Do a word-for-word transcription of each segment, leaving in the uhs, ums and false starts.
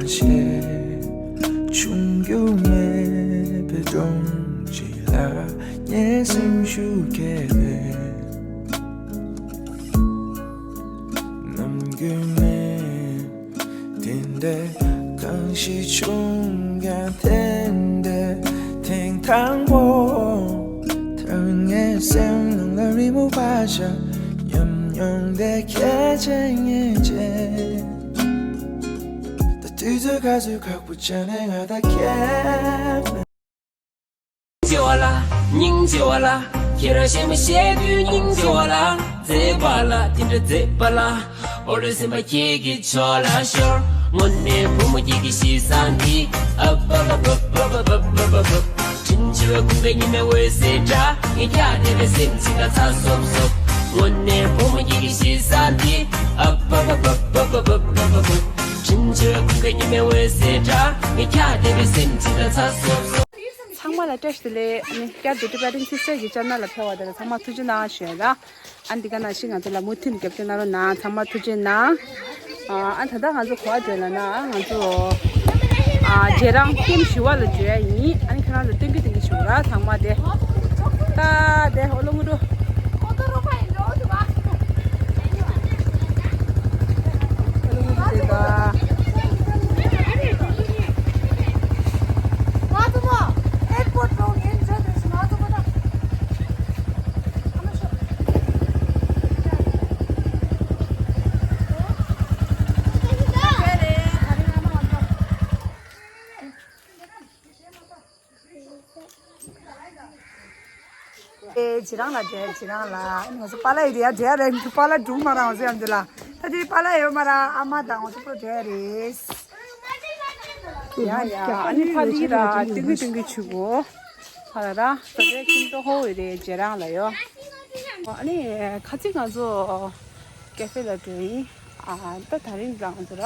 ཆེ། ཆུང་རྒྱུ་མེད་པའི་སྒྲོམ་གཅིག་ལ་ངའི་སེམས་ཤུགས་སྐྱེས་པས། ནམ་རྒྱུན་མེད་དེ་འདྲའི་གང་ཞིག་བྱུང་ཀྱང་དེ་འདྲའི་ཐེངས་དང་པོ། ད་ངའི་སེམས་ནང་ལ་རི་མོ་བ་ཤ་ཉམས་མྱོང་དེ་ཁྱེད་ཅན་ངེས་ཅན། ད་དུས་ཚོད་ག་ཚོད་ཁག་པོ་བྱས་ནས་ང་ད་ཁྱེད། སྙིང་རྗེ་བ་ལ། སྙིང་རྗེ་བ་ལ། ཁྱེད་རང་བཤད་མི་བཤད་དུས་སྙིང་རྗེ་བ་ལ། མཛེས་པ་ལ་དེ་འདྲ་མཛེས་པ་ལ། འོ་རེ་སེམས་པ་ཁྱེད་ཀྱི་ཕྱོགས་ལ་ཤོར། དངོས་གནས་བུ་མོ་ཁྱེད་ཀྱི་གཤིས་བཟང་འདི། ཨ་པ་པ་པ། དྲིན་ཆེ་བའི་ཁུངས་སྐྱེལ་ཉི་མའི་འོད་ཟེར་འདྲ། ངས་ཁྱེད་བལྟས་པའི་སེམས་ཅིག་ལ་ཚ་སོབ་སོབ། དངོས་གནས་བུ་མོ་ཁྱེད་ཀྱི་གཤིས་བཟང་འདི། ཨ་པ་པ་པ། དྲིན་ཆེ་བའི་ཁུངས་སྐྱེལ་ཉི་མའི་འོད་ཟེར་འདྲ། ངས་ཁྱེད་བལྟས་པའི་སེམས་ཅིག་ལ་ཚ་སོབ་སོབ། ཚང་མ་ལ་བཀྲ་ཤིས་བདེ་ལེགས། ཨ་ནི་བསྐྱར་དུ་ཊི་བེ་ཊན་སིས་ཊར་གི་ཆེ་ནལ་ལ་ཕེབས་པ་དེ་ལ་ཚང་མ་ཐུགས་རྗེ་གནང་ཞུ་ཡ་ལ། ཨ་ནི་འདི་ག་ནང་བཞིན་ང་ཚོ་ལ་མུ་མཐུད་རྒྱབ་སྐྱོར་གནང་རོགས་གནང་། ཚང་མ་ཐུགས་རྗེ་གནང་། ཨ་ཨ་ད་ལྟ་ང་ཚོ་ག་པར་འགྲོ་ལབ་ན། ང་ཚོ་ཨ་རྗེས་རང་ཀེམ་བཞི་པ་ལ་འགྲོ་ཡ་ཡིན། ཨ་ནི་ཁྱེད་རང་ཚོ་སྟོན་གི་སྟོན་གི་བྱེད་དགོས་ར་ཚང་མ་དེ། ད་དེ་ཨོ་ལོ་ངུ་འགྲོ། ཨེ་ཇེ་རང་ལ་འགྲོ་ཡ། ཇེ་རང་ལ། ང་ཚོ་པཱ་ལགས་ཡོད་དེ་ཡ་འགྲོ་ཡ་རེད། པཱ་ལགས་འགྲོ་མ་རང་ཟེར་ཡ་འདི་ལ། ད་དེ་པཱ་ལགས་ཡོད་མ་ར། ཨ་མ་དང་ང་ཚོ་པུ་འགྲོ་ཡ་རེད། ཡ་ཡ། ཨ་ནི་ཕ་ལི་ར་ཏིང་གི་ཏིང་གི་ཆུ་གོ། ཧ་ལ་ར། ད་དེ་ཁྱིམ་ཐོག་ཧོ་ཡོད་རེད། ཇེ་རང་ལ་ཡོད། ཨ་ནི་ཁ་ཚིག་ང་ཚོ་ཀེ་ཧྥེ་ལ་འགྲོ་ཡིན། ཨ་ད་དེ་རིང་ང་ཚོ་ར་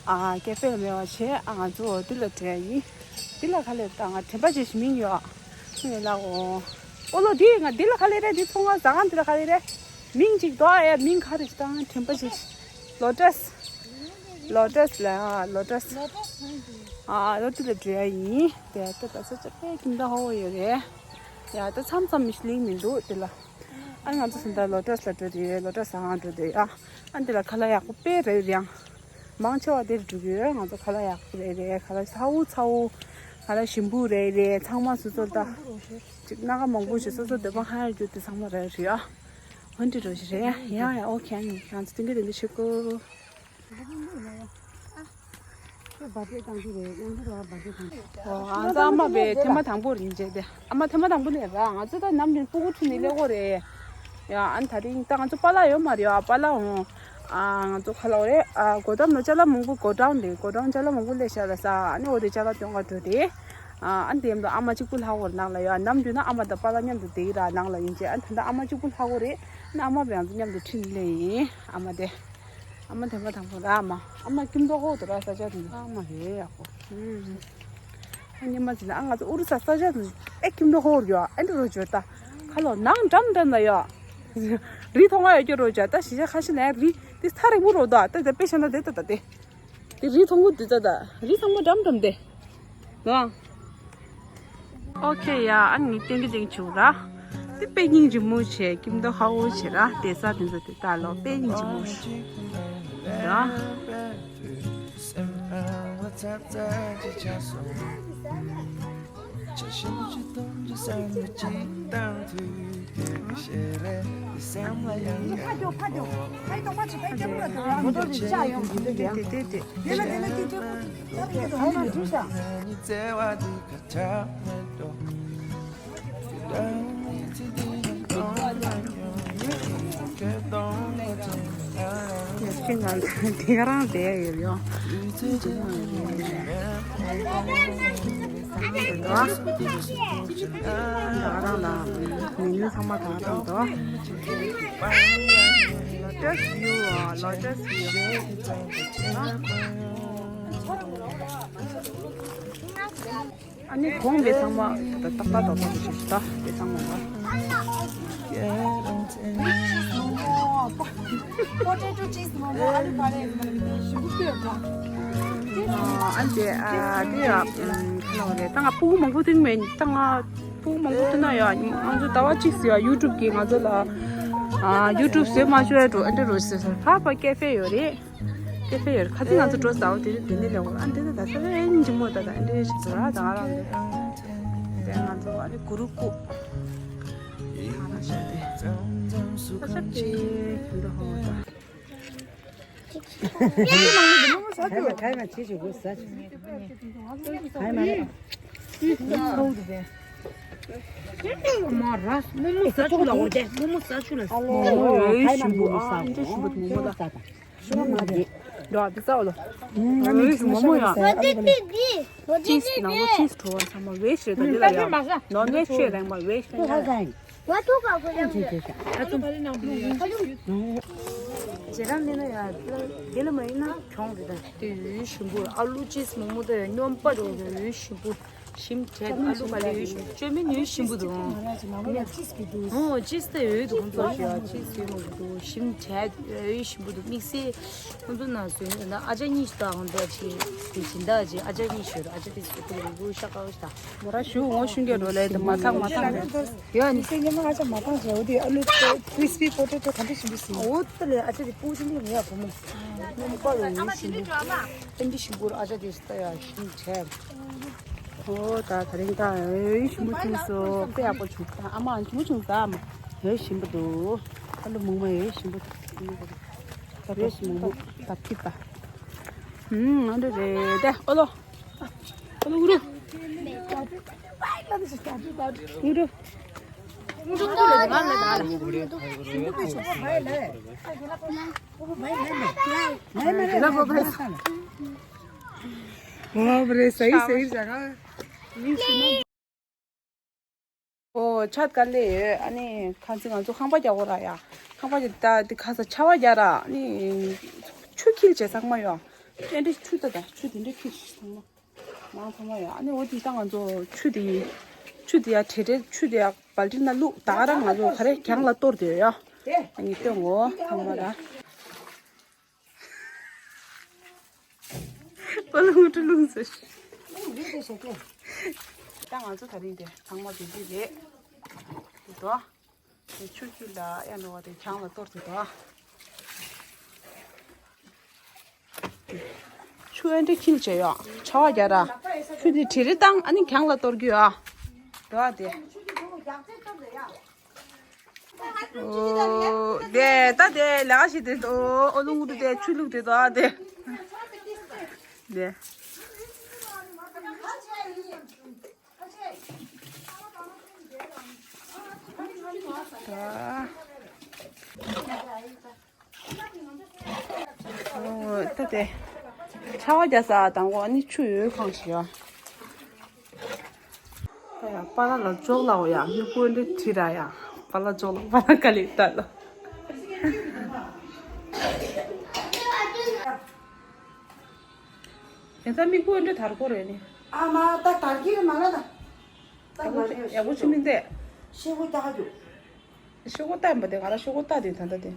ཨ་ཀེ་ཧྥེ་ལ་མེད་པ་བྱས། ཨ་ང་ཚོ་འདི་ལ་འགྲོ་ཡ་ཡིན། འདི་ལ་ག་ལེར་ད་ང་དྲན་པ་བརྗེད་ཤི་མིང་ཡོད། ངས་ལ་འོ་ཨོ་ལོ། འདི་ང་འདི་ལ་ག་ལེར་རེད། འདི་ཚོང་ཁང་ཟ་ཁང་འདི་ལ་ག་ལེར་རེད། མིང་ཅིག་འདུག་ཨ། ཡ་མིང་ག་རེ་ཞིག་ད་དྲན་པ་བརྗེད་ཤི། ལོ་ཊས། ལོ་ཊས་ལ། ཨ་ལོ་ཊས། ཨ་ལོ་ཊས་ལ་འགྲོ་ཡ་ཡིན། དེ་ད་ད་ས་ཆ་དཔེ་ཁྱིམ་ཐོག་ཧོ་ཡོད་རེད། ཡ་ད་མཚམས་མཚམས་མི་ཤི་ལིང་མི་འདུག་དེ་ལ། ཨ་ང་ཚོ་སེམས་ད་ལོ་ཊས་ལ་འགྲོ་དེ། ལོ་ཊས་ཟ་ཁང་འགྲོ་དེ། ཨ་ཨ་འདི་ལ་ཁ་ལག་ཡག་པོ་དཔེ་རེད་ཡང་། མང་ཆེ་བ་དེར་འགྲོ་གི་ཡོད། ང་ཚོ་ཁ་ལག་ཡག་པོ་རེད་རེད། ཁ་ལག་ཚ་བོ་ཚ་བོ། ཁ་ལག་ཞིམ་པོ་རེད་རེད། ཚང་མ་སོ་སོར་ད་ཅིག་སྣ་ཁ་མང་པོ་ཞིག་སོ་སོ་འདོད་པ་ཧ་ཡང་རྒྱུ་དེ་ཚང་མ་རེད་རེད། ཨ་འོན་ཏེ་འགྲོ་ཞིག་རེད། ཡང་ཡང་ཨོ་ཁེ། ཨ་ནི་ང་ཚོ་ཏིང་གི་ཏིང་གི་ཆུ་གོ། ཁོས་བར་ཆད་བཏང་རྒྱུ་རེད། ཡང་ཁོ་རང་བར་ཆད་བཏང་། ཨོ་ང་ཚོ་ཨ་མ་བས་ཐེངས་མ་དང་པོ་རིན་ཆེ་དེ། ཨ་མ་ཐེངས་མ་དང་པོ་ནས་ར་ང་ཚོ་ད་ནམ་རྒྱུན་སྤུ་གུ་ཁྲིད་ནས་སླེབས་ཀྱི་རེད། ཡ་ཨ་ནི་ད་རིང་ད་ང་ཚོ་པཱ་ལགས་ཡོད་མ་རེད། ཡ་པཱ་ལགས་འོང་། ཨ་ང་ཚོ་ག་ལ་འོ་རེད། ཨ་གོ་ཏམ་ལ་ཅ་ལག་མང་པོ། གོ་ཌའོན་དེ། གོ་ཌའོན་ཅ་ལག་མང་པོ་སླེབས་ཤག་ལ་ས། ཨ་ནི་འོ་དེ་ཅ་ལག་སྟོན་ག་འགྲོ་དེ། ཨ་ཨ་ནི་དེ་ཡིན་དུས་ཨ་མ་གཅིག་པུ་ལྷག་གོ་རེད་ནང་ལ་ཡོད། ནམ་རྒྱུན་ན་ཨ་མ་དང་པཱ་ལགས་མཉམ་དུ་བསྡད་ཀྱི་ར་ནང་ལ་ཡིན་ཅེས། ཨ་ནི་ད་ལྟ་ཨ་མ་གཅིག་པུ་ལྷག་གོ་རེད། ཨ་ནི་ཨ་མ་བས་ང་ཚོ་མཉམ་དུ་ཁྲིད་ནས་སླེབས་ཡིན། ཨ་མ་དེ། ཨ་མ་དེ་མ་དང་པོ་ར། ཨ་མ། ཨ་མ་ཁྱིམ་ཐོག་ཧོ་དུ་ར་ས་ཆ་དུ། ཨ་མ་རེད་ཡག་པོ། ཨ་ཉི་མ་ཟིན་ཨ་ང་ཚོ་ཨུ་རུ་ས་ས་ཆ་དུ་ཨེ་ཁྱིམ་ཐོག་ཧོ་ཡོད། ཨ་འདི་རོ་བརྗོད་ད་ཁ་ལོ་ནང་འགྲམ་འགྲམ་ན་ཡོད། རི་མཐོང་བ་ཡོད་ཀྱི་རོ་བརྗོད་ད། གཞིས་ཆགས་ཁ་ཤས་ན་རི་དེ་ཐག་རིང་པོ་རོ་ད། ད་ད་དཔེ་བཞག་ན་དེ་ད་ད་དེ། དེ་རི་མཐོང་གི་འདུག་ད། ད་རི་ཚང་མ་འགྲམ་འགྲམ་དེ། ལོ། ཨོ་ཁེ། ཡ་ཨ་ནི་ཏིང་གི་ཏིང་བྱུག་ར། དེ་དཔེ་སྙིང་རྗེ་མོ་བྱས། ཁྱིམ་ཐོག་ཧ་གོ་བྱས་ར། དེ་ས་དེ་ཚོ་དེ་ལྟ་ལོ། དཔེ་སྙིང་རྗེ་མོ་བྱས་ར། དེ་དེ་དེ། ཡ་ཅི་ང་དེ་ག་རང་བསྡད་ཡོད་ཡོང་། ད་ག་རང་ལ་མི་ནུས་ཚང་མ་ད་ག་རང་འདུག། ལོ་ཊས་བིའུ། ལོ་ཊས་བིའུ། ཨ་ནི་གོང་དེ་ཚང་མ་ད་ཏག་ཏག་ཏག་ཏག་ཞིག་ད་དེ་ཚང་མ་ལ། Potato cheese momo, ཨ་ལུ་ཀ་རེ་ཞིམ་པོ་ཡོད་པ། དེ་ ཨ་ལས་ཨ་དེ་ཡ་ཁ་ལོ་རེད། ད་ང་ཕྲུ་གུ་མང་པོ་ཐོན་མེད། ད་ང་ཕྲུ་གུ་མང་པོ་ཐོན་ན་ཡ་ང་ཚོ་ཟླ་བ་གཅིག་ཙམ་ཡ་ཡུ་ཊུབ་གིས་ང་ཚོ་ལ་ཨ་ཡུ་ཊུབ་བཟོས་མ་བཅུག་ཡ་འགྲོ་ཨ་འདྲ་རོ་ཟེར་ས་ཕ་ཕ་ཀེ་ཧྥེ་ཡོད་རེད། ཀེ་ཧྥེ་ཡོད་རེད། ཁ་ཚིག་ང་ཚོ་འགྲོ་ཟླ་བ་དེ་རིང་དེ་ནས་ལེགས་པར་ཨ་འདྲ་ད་ད་ས་ལེ་འཇིམ་མོ་ད་ད་ཨ་འདྲ་ཞིག་འགྲོ་ར་ད་ང་རང་འདི་དེ་ང་ཚོ་ཨ་ནི་གུ་རུ་ཀུ་ཁ་ན་ཤ་དེ་ཁ་ཤ་དེ་འདྲ་ཧོ་ད། ཅིས་ནང་ལོགས་ཅིས་བྲོ་བ་ཚང་མ་ཝེ་ཤི་རེད་ད་འདི་ལ་ཡ་ནོན་ཝེ་ཤི་རེད་ད་འདི་ལ་ཡ་ནོན་ཝེ་ཤི་རེད་ད་ང་མ་རེད། ང་ཐུག་ག་གོ་ཡང་ཨ་ཙམ། རྗེས་རང་མེད་ན་ཡ་འདི་ལ་མ་ཡིན་ན་གྱོང་རེད་ད། དེ་ཡུལ་ཞིམ་པོ་ཨ་ལུ་ཅིས་མོག་མོག་དང་སྨྱོན་པ་འགྲོ་གི་ཡུལ་ཞིམ་པོ་ཞིམ་དྲགས། ཨ་ལུ་ག་ལེ་ཡུལ་ཞིམ་པོ་བཅོས་མིན་ཡུལ་ཞིམ་པོ་འདུག་ཨོ་ཅིས་དེ་ཡོད་འདུག་ཁོང་ཚོ་ཡ་ཅིས་ཡོད་མོག་འདུག་ཞིམ་དྲགས་ཡུལ་ཞིམ་པོ་འདུག་དམིགས་བསལ་ཁོང་ཚོ་ན་བཟོས་ཡོད་ན་ཨ་ཅག་གཉིས་ཤིག་དང་འདྲ་ཅིག་དེ་སྦྱིན་བདག་ཅིག་ཨ་ཅག་གཉིས་ཤིག་ཡོད་རེད། ཨ་ཅག་དེ་སུ་ཁོང་གི་ཤ་ཀ་ཤ་ད། མོ་ར་ཞུ་ངོ་ཤུན་གྱི་རོ་ལས་དེ་མ་ཐག་མ་ཐག་ཡོད་ནི། སེ་ཉི་མ་ཨ་ཅག་མ་བཏང་བྱས་འོ་དེ་ཨ་ལུ་ཀི་རི་སི་པི་པོ་ཏེ་ཏོ་ག་འདྲ་ཞིམ་པོ་ཟིན། འོ་ད་ལས་ཨ་ཅག་དེ་སྤུ་ཅི་མི་ཡ་བུ་མོ་སྨྱོན་པ་ལ་ཡུལ་ཞིམ་པོ་ཨེ་འདྲ་ཞིམ་པོ་ཨ་ཅག་དེ་ད་ཡ་ཞིམ་བྱས། ཨོ་ད་ད་རིང་ད་ཡུལ་ཞིམ་པོ་བྱུང་སོ། དཔེ་ཡག་པོ་བྱུང་། ད་ཨ་མ་ཞིམ་པོ་བྱུང་ད་ཨ་མ་ཡུལ་ཞིམ་པོ་འདུག་ཨ་ལུ་མུག་མ་ཡུལ་ཞིམ་པོ་འདུག་ད་ཡུལ་ཞིམ་པོ་ད་ཁྱི་ད། ཨུམ་ཨ་འདྲ་རེད་དེ་ཨོ་ལོ། ཨོ་ལོ་ཨུ་རུ། ཨུ་རུ། ཨོ་ཆ་དཀའ་ལས་ཡོད། ཨ་ནི་ཁ་ཚིག་ང་ཚོ་ཁང་པ་རྒྱག་གོ་ར་ཡ། ཁང་པ་རྒྱག་ད་དེ་ཁ་ས་ཆར་པ་རྒྱག་ར་ཨ་ནི་ཆུ་འཁྱིལ་བྱས་ཚང་མ་ཡོད། དེ་འདྲ་ཆུ་ད་ད་ཆུ་དེ་འདྲ་འཁྱིལ་ཚང་མ། མང་ཚང་མ་ཡོད། ཨ་ནི་འོ་དེ་ད་ང་ཚོ་ཆུ་དེ་ཆུ་དེ་ཡ་བྲེ་བྲེ་ཆུ་དེ་ཡ་བལ་ཊིན་ནང་བླུགས། ད་ག་རང་ང་ཚོ་ག་རེ་གྱང་ལ་གཏོར་དེ་ཡོད་ཡ། ཨ་ནི་སྟོན་འོ་ཚང་མ་ར། པ་ལ་ངུ་ཏྲུ་ལུང་ཟེར། ད་ང་ཚོ་ད་རིང་དེ་ཚང་མ་དེ་འདྲ་རེད། དེ་དོ། དེ་ཆུ་རྒྱུད་ལ་ཡ་འགྲོ་བ་དེ་གྱང་ལ་གཏོར་དེ་དོ། ཆུ་ཨེ་འདྲ་འཁྱིལ་བྱས་ཡོད། ཆར་པ་རྒྱག་ར། ཆུ་དེ་བྲེ་རེ་བཏང་ཨ་ནི་གྱང་ལ་གཏོར་གྱི་ཡོད། དོ་དེ། ཨོ། དེ་ད་དེ་ལ་ཞིག་དེ་ཏོ། ཨོ་ལུང་དུ་དེ་ཆུ་ལུག་དེ་ཏོ་དེ། དེ། ཨོ། ད་དེ། ཆར་པ་རྒྱག་ས་དང་པོ་ནི་ཆུ་ཡོད་ཁང་ཞིག་ཡོད། ད་ཡང་པ་ལ་ལ་ཅོག་ལའོ་ཡ་མི་ཀུན་འདི་ཁྲི་ར་ཡ། པ་ལ་ཅོག་ལ་པ་ལ་ཀ་ལི་ད་ལ། དེ་ཚ་མི་ཀུན་འདི་དར་གོ་རེད་ནི། ཨ་མ་ད་དར་གི་མ་ལ་ད། ད་མ་ལ་ཡག་པོ་ཆུ་མི་འདེ། ཤི་བོ་ད་ཧ་རྒྱུ། ཤོག་གུ་བཏབ་པ་དེ་ག་ར་ཤོག་གུ་བཏབ་དེ་ད་ལྟ་དེ།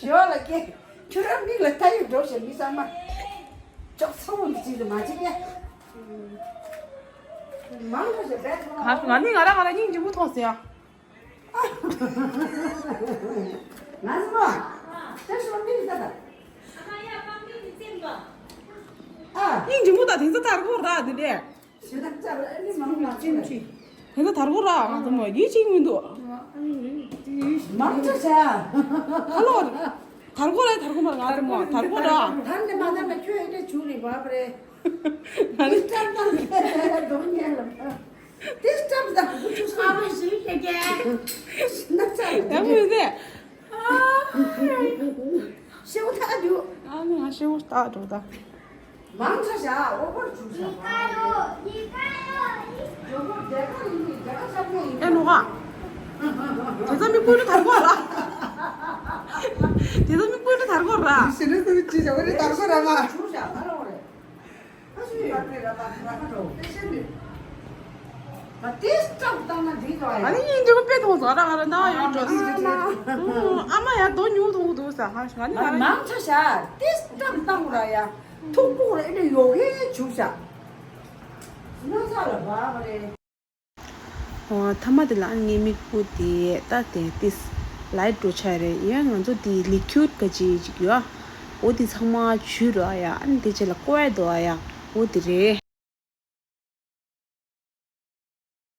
ཞོ་ལ་སྐད། ཁྱོད་རང་མིག་ལ་ལྟ་ཡི་འགྲོ་ཞེས་མི་ཚང་མ། ཅོག་ཚ་བོ་འདི་ཅིག་ཏུ་མ་བྱེད་ཀྱ། མང་ཁ་ཞེས་བས་ཐོག་ང་ང་ནི་ང་རང་ང་རང་སྙིང་རྗེ་མོ་མཐོང་ཟེར་ཡ། ང་ཚོ་མ། ད་ཞོ་མིག་ལ་ལྟ་ད། ཨ། སྙིང་རྗེ་མོ་ད་དེ་ཚོ་དར་གོ་ར་དེ་འདྲས། དེ་ཚོ་དར་གོ་ར་ང་ཚོ་མ་ཡིད་ཆེས་མི་འདུག་མང་ཆ་བྱ། ཧ་ལོ། དར་གོ་ར་དར་གོ་མ་ང་ཚོ་མ་དར་གོ་ར། དར་ནས་མ་དར་ན་ཁྱོད་ཨེ་འདྲ་བྱུང་རེད་བབ་རེད། དེ་སྐྲབ་དང་གདོང་ཉལ་ལ། དེ་སྐྲབ་དང་ཁུ་ཆུ་སོང་། ཨ་མ་ཞིག་ཤེས་ཀྱི། ན་ཚ་ཡང་མི་ཟེར། ཤེའུ་ཐག་འདུག་ཨ་ནི་ང་ཤེའུ་ཐག་འགྲོ་ད། མང་ཆ་བྱ་ཨོ་བར་བྱུང་ཤག་ཨེ་ནོ་ག་དེ་ཚ་མི་ཀུན་ཏུ་དར་གོ་ར། དེ་ཚ་མི་ཀུན་ཏུ་དར་གོ་ར། ཞི་ལུ་ཏུ་ཅི་བྱ་བ་རེ་དར་གོ་ར་མ། བྱུང་ཤག་ཨ་རོ་རེ། ཨ་ཤི་ཡ་རེ་ར་ད་ར་ཁ་རོ། དེ་ཤེས་མི། ད་དེ་སྐྲག་བཏང་ན་འགྲིག་ག་ཡ། ཨ་ནི་ཡིན་འགྲིག་པའི་ཐོག་ཟ་ར་ང་ར་ན་ཡོད་འགྲོ། ཨ་མ་ཡ་རྡོ་ཉུང་ཐོང་འདུག་ས་ཧ་ཤ་ནི་ང་མང་ཆ་བྱ་དེ་སྐྲག་བཏང་ར་ཡ། ཐུག་པོ་རེ་ཨེ་འདྲ་ཡོ་གེ་བྱུག་བྱ། ན་ཚ་ལ་བ་བ་རེ། ཨོ་ཐ་མ་དེ་ལ་ཨ་ངའི་མིག་སྤུ་དེ་ད་དེ་ཏིས་ལའིཊ་འགྲོ་ཆ་རེད། ཡང་ང་ཚོ་དེ་ལི་ཁྱུད་ག་ཅི་ཅིག་ཡོད་ཨ། འོ་དེ་ཚང་མ་བྱུག་རོགས་ཨ་ཡ། ཨ་ནི་དེ་རྗེས་ལ་བཀོལ་འདུག་ཨ་ཡ། འོ་དེ་རེད།